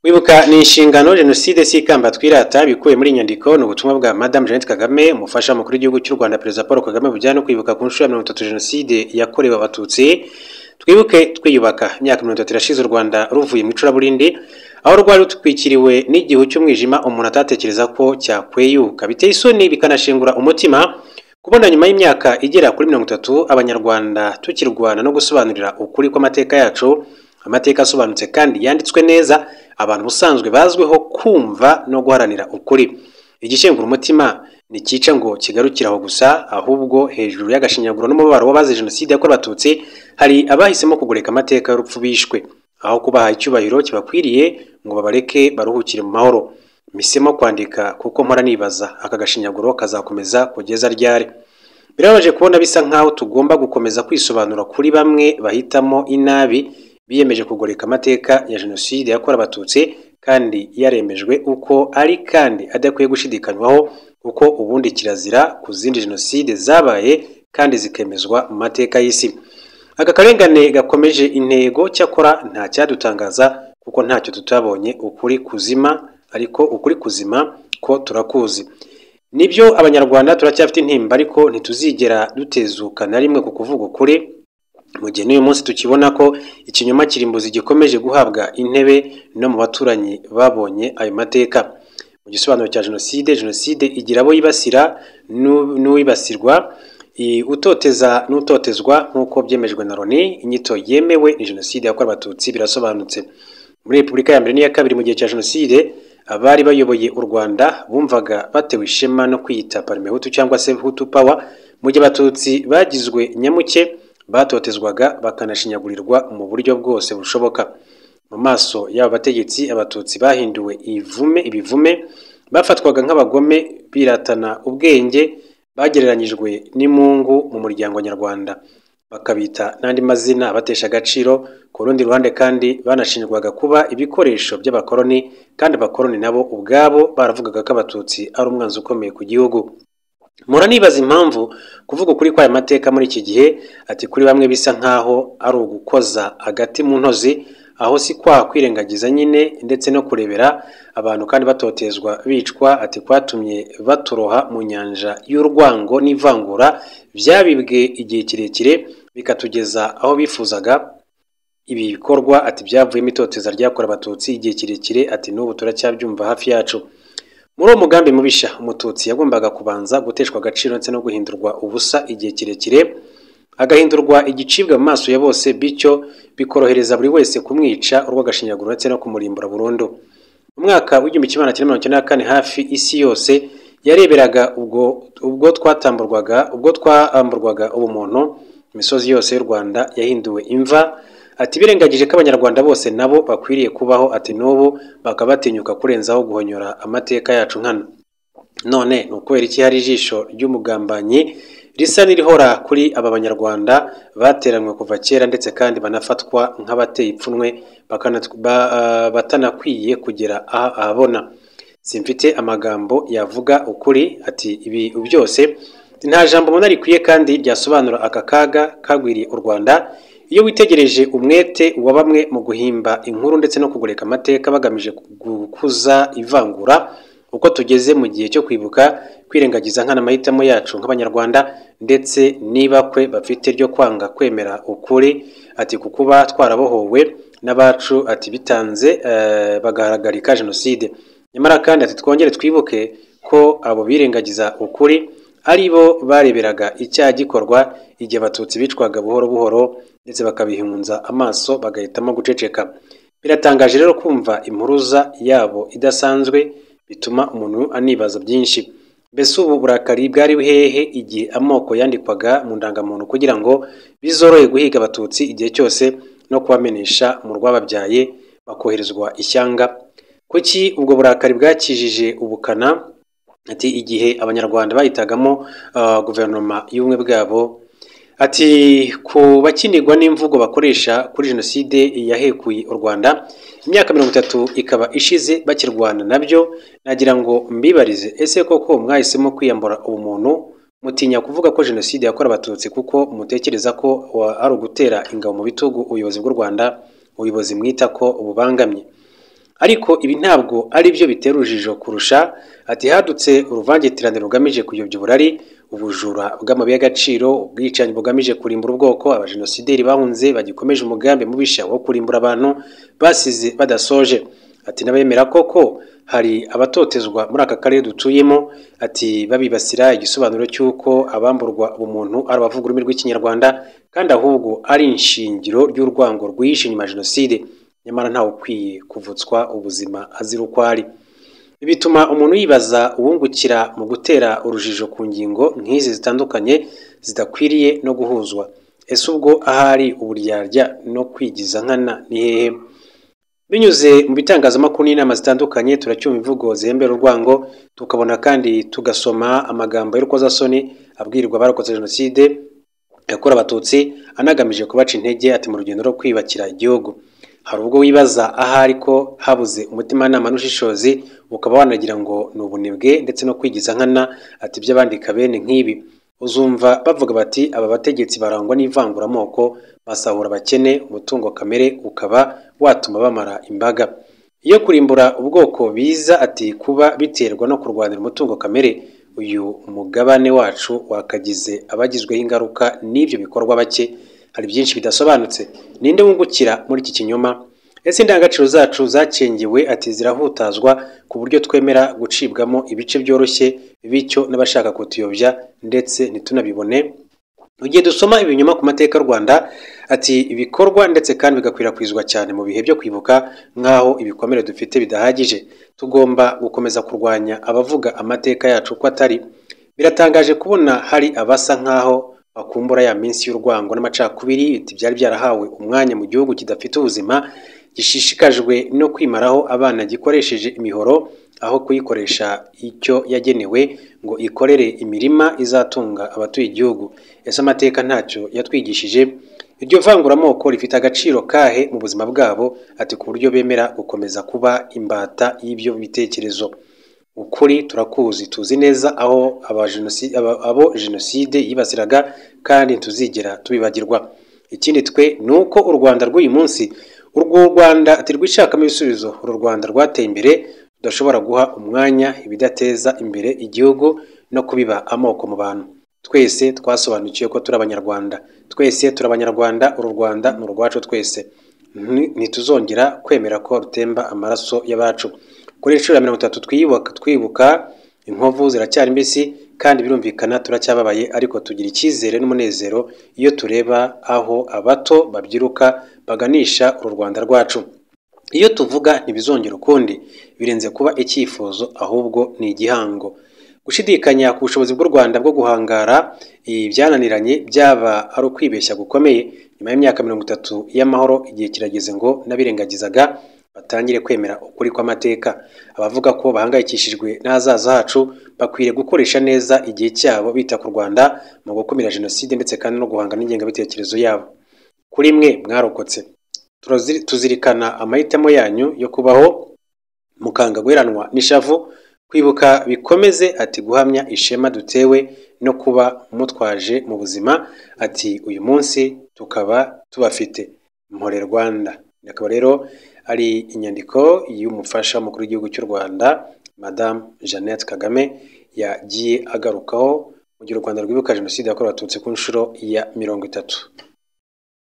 Kwibuka ni inshingano, jenoside si ikamba twirata. Bikubiye muri iyi nyandiko ni ubutumwa bwa Madamu Jeannette Kagame, umufasha mukuru w'igihugu cy'u Rwanda, Perezida Paul Kagame, bujyana no kwibuka ku nshuro ya 30 jenoside yakorewe Abatutsi. Twibuke twiyubaka. Imyaka 30 irashize u Rwanda ruvuye mu icuraburindi, aho rwari rutwikiriwe n'igihu cy'umwijima umuntu atatekereza ko cyakweyuka. Biteye isoni bikanashengura umutima kubona nyuma y'imyaka igera kuri 30 Abanyarwanda tukirwana no gusobanurira ukuri kw'amateka yacu, amateka asobanutse kandi yanditswe neza, abantu ubusanzwe bazwiho kumva no guharanira ukuri. Igishengura umutima ntikica ngo kigarukire aho gusa, ahubwo hejuru y'agashinyaguro n'umubabaro w'abazize jenoside yakorewe Abatutsi, hari abahisemo kugoreka amateka y'urupfu bishwe, aho kubaha icyubahiro kibakwiriye ngo babareke baruhukire mu mahoro. Mpisemo kwandika kuko mpora nibaza aka gashinyaguro kazakomeza kugeza ryari. Birababaje kubona bisa nkaho tugomba gukomeza kwisobanura kuri bamwe bahitamo inabi, biyemeje kugoreka amateka ya jenoside yakorewe Abatutsi kandi yaremejwe uko ari kandi adakwiye gushidikanywaho, kuko ubundi kirazira ku zindi jenoside zabaye kandi zikemezwa mu mateka y'isi. Aka karengane gakomeje intego, cyakora nta cyadutangaza kuko ntacyo tutabonye. Ukuri kuzima, ariko ukuri kuzima ko turakuzi. Nibyo, Abanyarwanda turacyafite intimba, ariko ntituzigera dutezuka na rimwe ku kuvuga ukuri, mu gihe n'uyu munsi tukibona ko ikinyoma kirimbuzi gikomeje guhabwa intebe no mu baturanyi babonye ayo mateka. Mu gisobanuro cya jenoside, jenoside igira abo yibasira n'uwibasirwa, utoteza n'utotezwa, nk'uko byemejwe na Loni. Inyito yemewe ni jenoside yakorewe Abatutsi, birasobanutse. Muri Repubulika ya mbere n'iya kabiri, mu gihe cya jenoside, abari bayoboye u Rwanda bumvaga batewe ishema no kwiyita Parmehutu cyangwa se Hutu Power, mu gihe Abatutsi bagizwe nyamuke, batotezwaga bakanashinyagurirwa mu buryo bwose bushoboka. Mu maso y'aba bategetsi, Abatutsi bahinduwe ivume, ibivume, bafatwaga nk'abagome biratana ubwenge, bagereranyijwe n'imungu mu muryango nyarwanda, bakabita n'andi mazina abatesha agaciro. Ku rundi ruhande kandi banashinjwaga kuba ibikoresho by'abakoloni, kandi abakoloni nabo ubwabo baravugaga ko Abatutsi ari umwanzi ukomeye ku gihugu. Mpora nibaza impamvu kuvuga ukuri kw'aya mateka muri iki gihe, ati kuri bamwe bisa nkaho ari ugukoza agati mu ntozi. Aho si kwa kwirengagiza nyine ndetse no kurebera abantu kandi batotezwa, bicwa, ati kwatumye baturoha mu nyanja y'urwango n'ivangura byabibwe igihe kirekire, bikatugeza aho bifuzaga. Ibi bikorwa ati byavuyemo itoteza ryakorewe Abatutsi igihe kirekire, ati n'ubu turacyabyumva hafi yacu. Muri uwo mugambi mubisha, Umututsi yagombaga kubanza guteshwa agaciro ndetse no guhindurwa ubusa igihe kirekire, agahindurwa igicibwa mu maso ya bose, bityo bikorohereza buri wese kumwica urw'agashinyaguro ndetse no kumurimbura burundu. Mu mwaka w'1994, hafi isi yose yareberaga ubwo twamburwaga ubumuntu, imisozi yose y'u Rwanda yahinduwe imva. Ati birengagije ko Abanyarwanda bose nabo bakwiriye kubaho, ati n'ubu bakaba batinyuka kurenzaho guhonyora amateka yacu nkana. None ni ukubera iki hari ijisho ry'umugambanyi risa n'irihora kuri aba Banyarwanda bateranywe kuva kera, ndetse kandi banafatwa nk'abateye ipfunwe, batanakwiye kugera ahabona? Simfite amagambo yavuga ukuri. Ati ibi byose nta jambo mbona rikwiye kandi ryasobanura aka kaga kagwiriye u Rwanda. Iyo witegereje umwete wa bamwe mu guhimba inkuru ndetse no kugoreka amateka bagamije gukuza ivangura, uko tugeze mu gihe cyo kwibuka, kwirengagiza nkana amahitamo yacu nk'Abanyarwanda ndetse n'ibakwe bafite ryo kwanga kwemera ukuri, ati kukuba twarabohowe n'abacu, ati bitanze bagahagarika jenoside. Nyamara kandi ati twongere twibuke ko abo birengagiza ukuri ari bo bareberaga icyaha gikorwa igihe Abatutsi bicwaga buhoro buhoro, ndetse bakabihunza amaso bagahitamo guceceka. Biratangaje rero kumva impuruza yabo idasanzwe, bituma umuntu anibaza byinshi. Mbese ubu burakari bwari hehe igihe amoko yandikwaga mu ndangamuntu kugira ngo bizorohe guhiga Abatutsi igihe cyose no kubamenesha mu rwababyaye bakoherezwa ishyanga? Kuki ubwo burakari bwakijije ubukana, ati igihe Abanyarwanda bahitagamo guverinoma y'ubumwe bwabo? Ati ku bakinirwa n'imvugo bakoresha kuri jenoside yahekuye u Rwanda, imyaka 30 ikaba ishize bakirwana nabyo, nagira ngo mbibarize: ese koko mwahisemo kwiyambura ubumuntu, mutinya kuvuga ko jenoside yakorewe Abatutsi kuko mutekereza ko ari ugutera ingabo mu bitugu ubuyobozi bw'u Rwanda, ubuyobozi mwita ko bubangamye? Ariko ibi ntabwo ari byo bitera urujijo kurusha, ati hadutse uruvangitirane rugamije kuyobya uburari, ubujura bw'amabuye y'agaciro, ubwicanyi bugamije kurimbura ubwoko, abajenosideri bahunze bagikomeje umugambi mubisha wo kurimbura abantu basize badasoje. Ati n'abemera koko hari abatotezwa muri aka karere dutuyemo, ati babibasira igisobanuro cy'uko abamburwa ubumuntu ari abavuga ururimi rw'Ikinyarwanda kandi ahubwo ari inshingiro ry'urwango rwihishe inyuma ya jenoside, nyamara ntawe ukwiye kuvutswa ubuzima azira uko ari. Bituma umuntu yibaza uwungukira mu gutera urujijo ku ngingo nk'izi zitandukanye zidakwiriye no guhuzwa. Ese ubwo ahari uburyarya no kwigiza nkana ni hehe? Binyuze mu bitangazamakuru n'inama zitandukanye turacyumva imvugo zihembera urwango, tukabona kandi tugasoma amagambo y'urukozasoni abwirwa abarokotse jenoside yakorewe Abatutsi anagamije kubaca intege ati mu rugendo rwo kwiyubakira igihugu. Hari ubwo wibaza ahari ko habuze umutimanama n'ubushishozi, ukaba wanagira ngo ni ubunebwe ndetse no kwigiza nkana, ati by'abandika bene nk'ibi. Uzumva bavuga bati aba bategetsi barangwa n'ivanguramoko, basahura abakene, umutungo kamere ukaba watuma bamara imbaga. Iyo kurimbura ubwoko biza ati kuba biterwa no kurwanira umutungo kamere, uyu mugabane wacu wakagize abagizweho ingaruka n'ibyo bikorwa bake. Hari byinshi bidasobanutse. Ninde wungukira muri iki kinyoma? Ese indangagaciro zacu zacengewe ati zirahutazwa ku buryo twemera gucibwamo ibice byoroshye, bityo n'abashaka kutuyobya ndetse ntitunabibone? Mu gihe dusoma ibinyoma ku mateka y'u Rwanda, ati ibikorwa ndetse kandi bigakwirakwizwa cyane mu bihe byo kwibuka nk'aho ibikomere dufite bidahagije. Tugomba gukomeza kurwanya abavuga amateka yacu uko atari. Biratangaje kubona hari abasa nk'aho bakumbura ya minsi y'urwango n'amacakubiri byari byarahawe umwanya mu gihugu kidafite ubuzima, gishishikajwe no kwimaraho abana gikoresheje imihoro aho kuyikoresha icyo yagenewe ngo ikorere imirima izatunga abatuye igihugu. Ese amateka ntacyo yatwigishije? Iryo vanguramoko rifite agaciro kahe mu buzima bwabo, ati ku buryo bemera gukomeza kuba imbata y'ibyo bitekerezo? Ukuri turakuzi, tuzi neza aho abo jenoside yibasiraga kandi ntituzigera tubibagirwa. Ikindi twe ni uko u Rwanda rw'uyu munsi, urwo Rwanda ati rwishakamo ibisubizo, uru Rwanda rwateye imbere rudashobora guha umwanya ibidateza imbere igihugu no kubiba amoko mu bantu. Twese twasobanukiwe ko turi Abanyarwanda, twese turi Abanyarwanda, uru Rwanda ni urwacu twese. Ntituzongera kwemera ko rutemba amaraso y'abacu. Kuri inshuro ya 30 twibuka, inkovu ziracyari mbisi kandi birumvikana turacyababaye, ariko tugira icyizere n'umunezero iyo tureba aho abato babyiruka baganisha uru Rwanda rwacu. Iyo tuvuga ntibizongera ukundi, birenze kuba icyifuzo ahubwo ni igihango. Gushidikanya ku bushobozi bw'u Rwanda bwo guhangara ibyananiranye byaba ari ukwibeshya gukomeye. Nyuma y'imyaka 30 y'amahoro, igihe kirageze ngo n'abirengagizaga batangire kwemera ukuri kw'amateka. Abavuga ko bahangayikishijwe n'ahazaza hacu bakwiriye gukoresha neza igihe cyabo bita ku Rwanda mu gukumira jenoside ndetse kandi no guhangana n'ingengabitekerezo yabo. Kuri mwe mwarokotse, tuzirikana amahitamo yanyu yo kubaho mukanga guheranwa n'ishavu. Kwibuka bikomeze ati guhamya ishema dutewe no kuba mutwaje mu buzima, ati uyu munsi tukaba tubafite. Mpore Rwanda. Akaba rero ari inyandiko y'umufasha mukuru w'igihugu cy'u Rwanda Madame Jeannette Kagame yagiye agarukaho mu gihe u Rwanda rwibuka jenoside yakorewe Abatutsi ku nshuro ya 30.